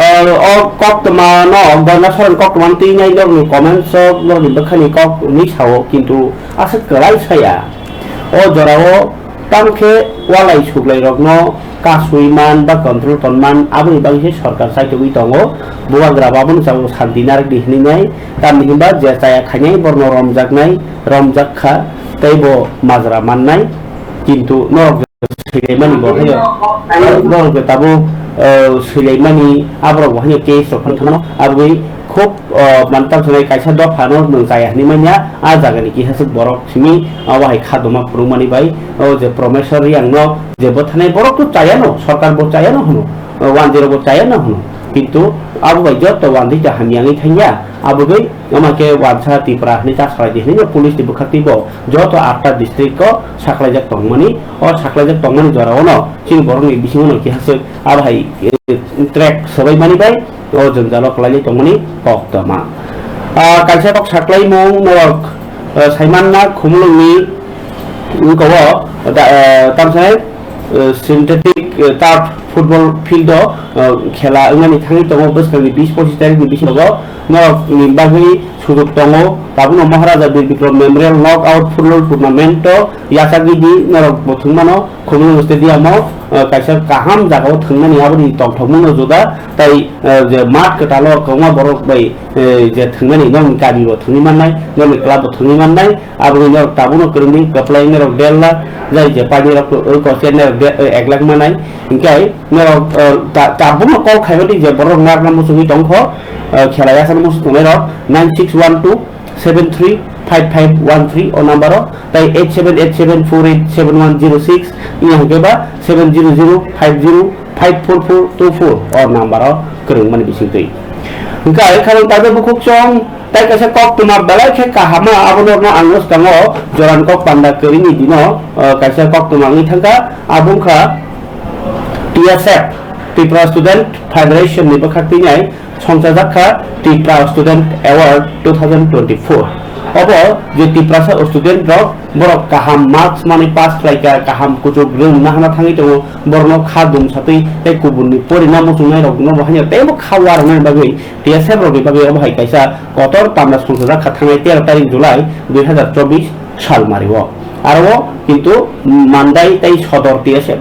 ah, o koktwma no, Ganga Saran koktwma no twi nai norokni comments o, norokni bwkhani kok ni sao, kintu aswk kwlai saya. O jorao Tamo khe walai suklairokno kasui man ba control ton man, aboni bagwi se sorkar chaitogwi tongo. Bubagra bo abono chao santi narwkdi hwnwi nai, tamni hinba je chaya khainai borokno romjaknai, romjak kha, tei bo majra mannai, kintu norok je swilaimani bo haino, norok je tabuk, eh, swilaimani aborok bo haino case rok phano thangno, aboni khub, oh, mantam sanai kaisa dophano nwng chaya hwnwi manya, a jagani kisa swk borok simi, ah, wahai kha doma phunukmani bai, oh, je Promeswar Riang no je bwthanai borok to chaya no, sorkar bo chaya no hwno, oh, wanjwi rok bo chaya no hwno, kintu abo bai joto wanjwi ta hamya wngwi thangya, abo bai ama khe wansa Tripura hwnwi ta salai di hwnwi no police ni bwkhak twi bo joto atta district o saklaijak tongmani, o saklaijak tongmani jora o no chini borok ni bisingo no kisa swk abo hai, eh, track swbai mani bai, o jwngjalo kwlailai tongmani koktwma. Ah, kaisa kok saklaimung norok, ah, saimanna Khumulwngni wngkha o, da-, ah, tamsai, ah, synthetic, ah, turf football field o, ah, khela wngnani thangwi tongo bwskangni bis pochis tarikni bisingo norokni bagwi sujuk tongo. Tabukno Maharaja Bir Bikram Memorial Knockout Football Tournament o yachagwi di norok bo thwngmano. Khumulwng stadium o, eh, kaisa kaham jaga o thwngnani aboni tongthokmung no juda, tai, eh, je math kwtal o kwbangma borok bai, eh, je thwngnani nokni kami bo thwngwi mannai, nokni club bo thwngwi mannai, aboni norok tabukno kwrwngwi kwplai norok der lakh, jai je paini rok, eh, kochai norok de-, eh, ek lakh mannai, hinkhe norok, eh, ta-, tabukno call khaimani je borok narwkna muchungwi tongkho, eh, khela yachakna muchung tongnai rok nine six one two seven three five five one three o number o, tai eight seven eight seven four eight seven one zero six, iya hwnkhe ba seven zero zero five zero five four four two four o number o kwrwngmani bisingtwi. Hwnkhe khorang kaisa bukhuk chong tai kaisa koktwma belai khe kahama, abono ang swkango joran kok panda kwrwini dino, o, kaisa koktwma wngwi thangkha, abo wngkha, T S F, Tripura Student Federation ni bwkhak twi nai songchajak kha Tripura Student Award two thousand twenty-four. Obo je Tiprasa student rok, borok kaham marks mani pass khlai kha, kaham kuchuk rwng nahana thangwi tongo, borokno kha dum satwi tei kubunni porina muchungnai rokno bo haino teibo kha warnani bagwi T S F rokni bagwi obo hai kaisa kotor panda songchajak kha thangnai tero tarik July dui hazar chobbish sal mario. Aro kintu Mandai tei Sodor T S F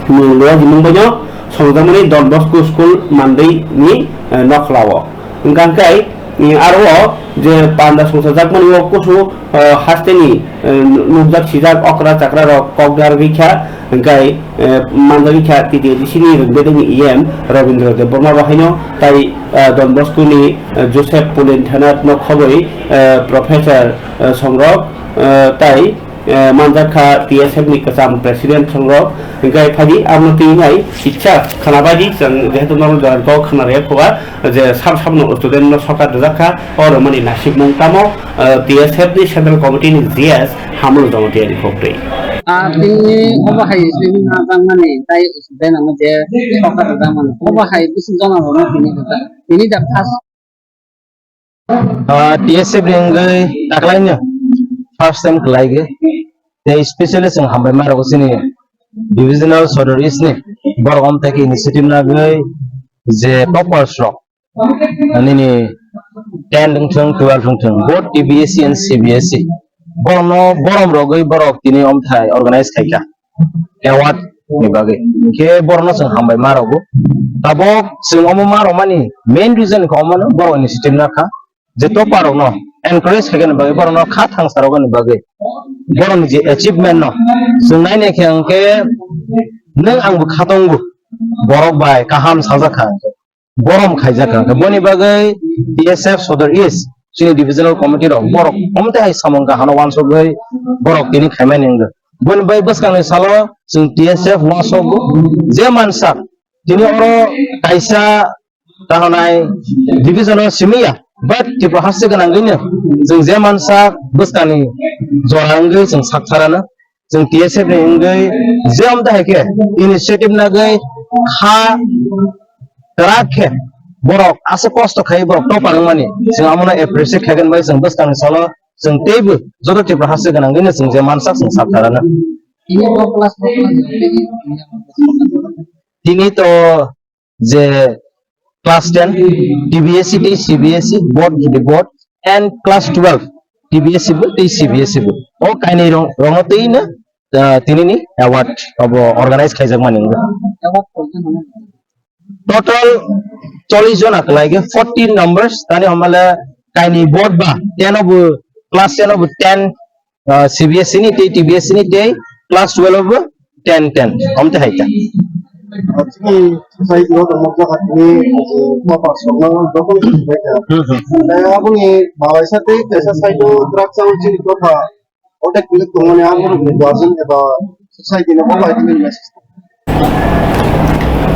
ni luajimung baino songjakmani Don Bosco School Mandai ni, eh, nokhlao. Hwnkha hwnkhe, eh, aro je panda songchajakmani o kusu, eh, hasteni, eh, nukjak sijak okra chakra rok kokdar rikha, hwnkhe, eh, manjak rikha T T A D C ni rwngdedeni E M Robindra Debbarma bahaino tai, eh, Don Bosco ni, eh, Joseph Polin Thanat no khoboi, eh, Professor, eh, songrok, eh, tai eh, manjak kha T S F ni kwcham president songrok. Hwnkhe phaidi abono twi nai kisa khwnabaidi chwng jehetu norok jora kok khwna rwya khuba je sab sabno student no sokat rwjak kha o rwmani nasikmung tamo, eh, T S F ni central committee ni G S Hamul Jamatia ni khobri. Ah, tini obo hai sini na jangmani tai student amo je sokat rwjakmani obo hai bisi jona rwno tini rwjak. Tini da first Ah, T S F ni wngwi taklaino first time kwlaigwi. Tei specially chwng hambai ma rwgo chini divisional Sodor East ni borok omthaikhe initiative nagwi je toppers rok nini ten wngthung, twelve wngthung, both T B S C and C B S C borokno borom rogwi borok tini omthai organize khaikha. Award ni bagwi. Hinkhe borokno chwng hambai ma rwgo. Tabok chwng omo ma rwmani main reason khe omono borok initiative nakha je topper rokno encourage khaikani bagwi, borokno kha thangsa rwgani bagwi, borokni je achievement no chwng nainai khe hinkhe nwng angbo kha tongo, borok bai kaham sajak kha hinkhe. Borom khaijak kha. Boni bagwi T S F Sodor East chini divisional committee rok borok omte hai samung kahano wansugwi borok tini khaimani wngkha. Boni bai bwskangni salo chwng T S F wansukgo je mansa tini oro kaisa tahanai division o simiya, but Tripura haste gwnangwino chwng je mansa bwskangni jora wngwi chwng saktharano. Chwng T S F ni wngwi je amda hai khe initiative nagwi kha kwrak khe borok aswk kosto khai borok topar wngmani chwng amono appreciate khaigwn bai chwng bwskangni salo chwng teibo joto Tripura haste gwnangwino chwng je mansak chwng sak tharano. Tini to je class ten, T B S C tei C B S C board, the board, and class twelve, T B S C bo tei C B S C bo. O kainwi rong, rongo tei no, ah, tini ni award obo organize khaijak mani wngkha. Total chollish jona kwlai khe fourteen numbers, tani hamale kainwi board ba ten obo, class ten obo ten, ah, C B S E ni tei T B S E ni tei class twelve bo ten ten, omte hai ta. Chini society o tongma jaga tini, eh, toppers rokno jokhon sujai ta. Hmm, hmm. Tei aboni balaisa tei kaisa side o drugs o chini dopha otek kulik tongmani aborokni guardian eba society no bo bai tini message.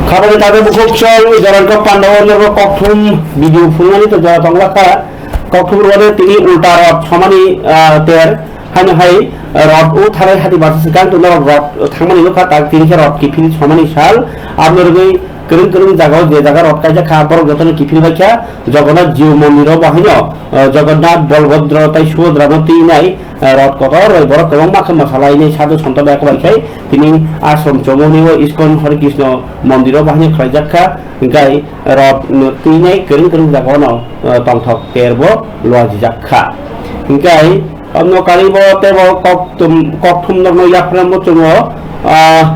Khabani tabe bukhuk chol, jorang kok pandao norok kokthum video phunani to jora tongla kha. Kokthum rwani tini ulta rot somani, ah, ter. Haino hai rot o thanai hati basa swkang to norok rot thangmani nukha, tak tini khe rot kiphil somani sal. Aboni rwgwi kwrwng kwrwng jaga o je jaga rot kaijak kha, borok jotono kiphil bai kha. Jagannath Jiu mondir o bo haino, ah, Jagannath, Bolbhodro tei Subhodra no twi nai. Eh, rot kotor bai borok kwbangma khe mwsalaini sadhu santo bai kwbai khai tini ashram chomoni o ISKCON Hare Krishna mondir o bahai khlaijak kha, hwnkhe rot no twi nai kwrwng kwrwng jaga no, eh, tongthok ter bo luajijak kha. Hwnkhe omno kari bo tebo kokthum, kokthum norno yaphra muchungo, ah,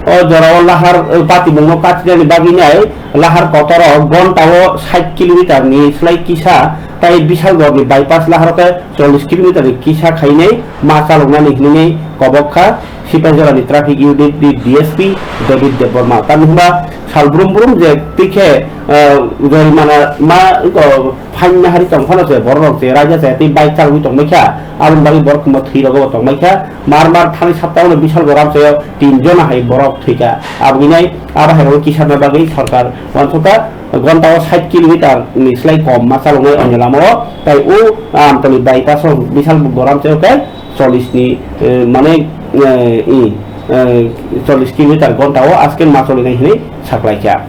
o jora o lahar, eh, patimung no katinani bagwi nai lahar kotor o gonta o sait kilometer ni slai kisa tai Bisalgor ni bypass lahar o khe chollish kilometer ni kisa khainai ma chaloknani hinwi kobok kha Sipaijala ni traffic unit ni D S P David Debbarma. Tamni hwnba sal brum brum je twi khe, ah, jorimana ma, ah, phaina hari tong phano se borok rok se raida se tei bike chalwi tong mai kha, aboni bagwi borok kwma thwi rogo bo tong mai kha. Mar mar thani sapta o Bisalgor amchaio tin jona hai borok thwi kha. Aboni nai abo hai rogo kisa na bagwi sorkar wansukha. Gonta o sait kilometer ni slai kom ma chaloknai o lama o, tai o Amtali bypass o Bisalgor amchaio khe chollish ni, eh, mane, eh, i, eh, chollish kilometer gonta o asken ma cholinai hinwi saklaikha.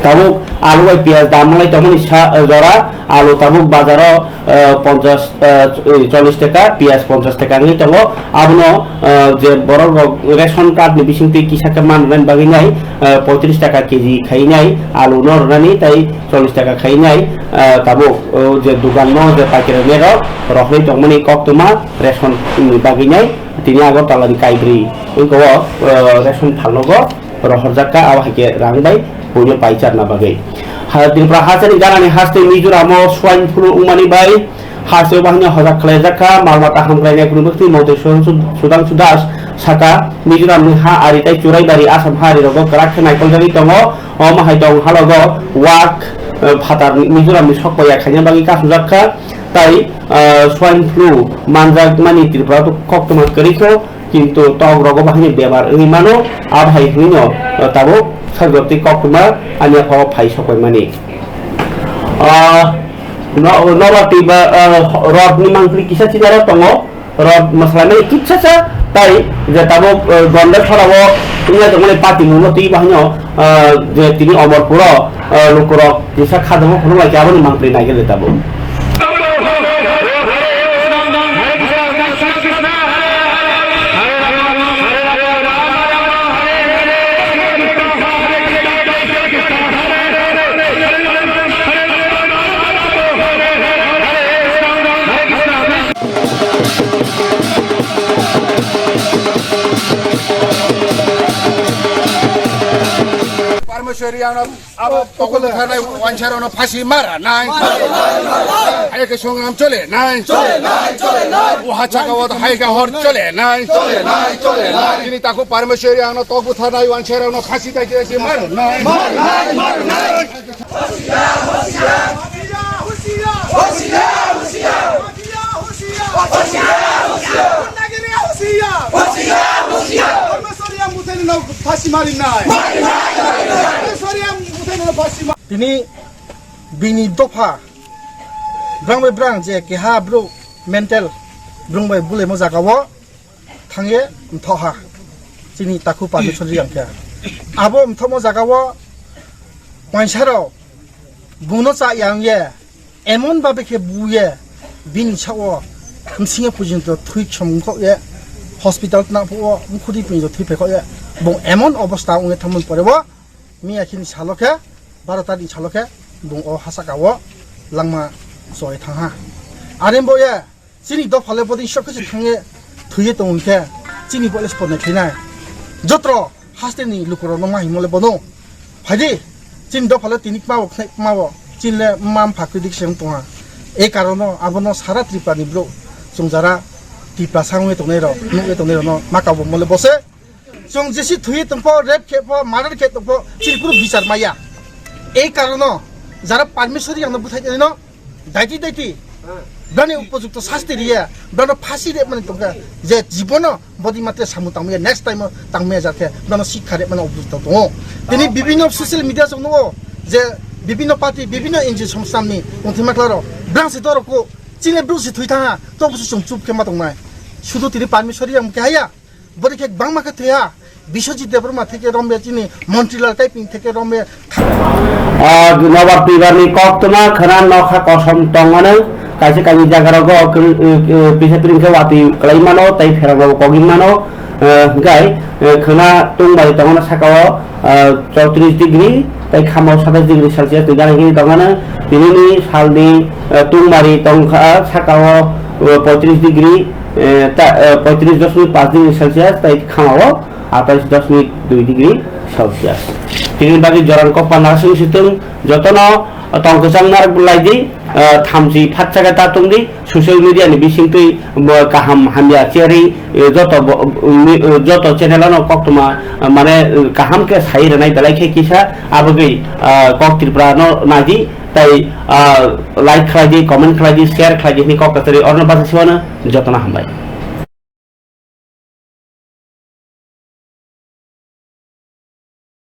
Tabuk alu bai piyaj dam manglai tongmani sa, eh, jora alu tabuk bazaro, eh, ponchash, eh, chollish taka, piyaj ponchash taka wngwi tongo. Abono, eh, je borok rok ration card ni bisingtwi kisa khe manrwnani bagwi nai, eh, poitris taka K G khainai alu no rwnani tei chollish taka khainai, eh, tabuk, oh, je dugan no je paikari rok rohorwi tongmani koktwma ration ni bagwi nai. Tini Agartala ni kaibrwi wngkha o, eh, ration phalnogo rohorjak kha, abo hai khe rang bai buino paicharna bagwi. Ha, Tripura hasteni ganani haste Mizoram o swine flu wngmani bai haste o bahino hojak khlaijak kha, mal mata hamkrai nai kunu bwkhni montri Sudhangshu, Sudhangshu Das saka Mizoram ni ha ari tei Churaibari Assam ha ari rogo kwrak khe naikoljagwi tongo, omo hai tong halogo wak, eh, phatar Mizoram ni sokpaiya khaina bagwi kasujak kha, tai, eh, swine flu manjakmani Tripura o koktwma kwrwi kho. Kintu tok rogo bahai ni bemar wngwi mano, abo hai hwnwi no, uh, tabuk sajwk tei koktwma ani yaphao phai sokbai mani. Uh, no, nobar twi ba, uh, rod ni mangpili kisa sinaro tongo, rod mwsalaimani kisa sa tai je tabuk, uh, gonda sorao wngya tongmani patimungno twi bahai no, uh, je tini Omorpuro, uh, lukurok kisa khajamo phunuk lai khe aboni mangpili naigele tabuk. Parmeshwari ano Abo tokol thani wansarano phasi mara nai. Hai ke songram chole nai. Chole nai, chole nai. Uha chaka wot hai ka hor chole nai. Chole nai, chole nai. Kini taku Parmeshwari ano toku thani wansarano phasi tai tai mara nai. Mara nai, mara nai. Hosiar, hosiar. Hosiar, hosiar. Hosiar, hosiar. Hosiar, hosiar. Hosiar, hosiar. Parmeshwari ang buthai no phasi mari nai. Mari nai, mari nai. Parmeshwari ang buthai no phasi mari. Tini bini dopha brang bai brang je keha bro mental brung bai bule mo jaga o thangye mthoha chini taku Parmeshwari ang khe abo mthomo jaga o wansaro buno cha yang ye emon babe khe buye bini sao msinge pujinto thui chomkhok ye hospital na phuo mkhudi pujinto thui phekok ye bo emon obostha ongye thangmani pore bo miya khini salo khe baro tarikh ni salo khe bung o hasaka o langma choi thangha. Are bo ye chini dophale bodin sok khe thangye thwiye tong khe chini bo le spone khinai. Jotro haste ni lukurok no ma himole bono. Phaidi chini dophale tini kma bo khnai kma bo chini le ma mpha kwdik se wng tonga. E karono abono sara Tripura ni bro chungjara Tripura sangwi tongnai rok nukwi tongnai rok no ma kabo mole bose. Chwng jesi thwi tongpho, rape khepho, murder khe tongpho, chini kunu bichar maya. Ei karono jara Parmeshwari ang no buthai no daiti daiti brani upojukto sasti riya, brano phasi re mani tongkha je jibono bodi matre samu tangmaya, next time tangmaya jakhe brano sikha re mani upojukto tongo. Tini bibinno social media chwng nugo je bibinno party, bibinno N G O somstamni wngthima khlaro brang se dorok ko chini bru se thwi thanga to busu chwng chup khe ma tongnai. Sudu tini Parmeshwari ang khe haya. Bori khe bangma khe thwiya, Biswajit Debbarma theke rombe chini Montrilal Kaiping theke rombe. Ah, nobar twibar ni koktwma khwna nokha kosom tongmano, kaisa kaisa jaga rogo kisa tring khe watwi kwlai mano, tei pherang rogo kogwi mano, eh, hwnkhe, eh, khwna tungbai tongmano saka o, ah, chowtris degree tei khamo satais degree Celsius ni gana gini tongmano. Tinini salni, eh, tungmari tongkha saka o, eh, poitris degree, eh, ta, eh, poitris dosmik paanch degree Celsius tei khamo o atais dosmik dui degree Celsius. Tinini bagwi jorani kokpal narsing situng jotono tong kwchang narak bwlai di, eh, thamchi phatsa khe ta tong di. Social media ni bisingtwi bo kaham hamya cherwi, eh, joto bo, mi, eh, joto channel ano koktwma, eh, mane, eh, kaham khe sai rwnai belai khe kisa abagwi, ah, kok Tripura no naidi tei, ah, like khlai di, comment khlai di, share khlai di hwnwi kok kwchari orno bachai siwano jotono hambai.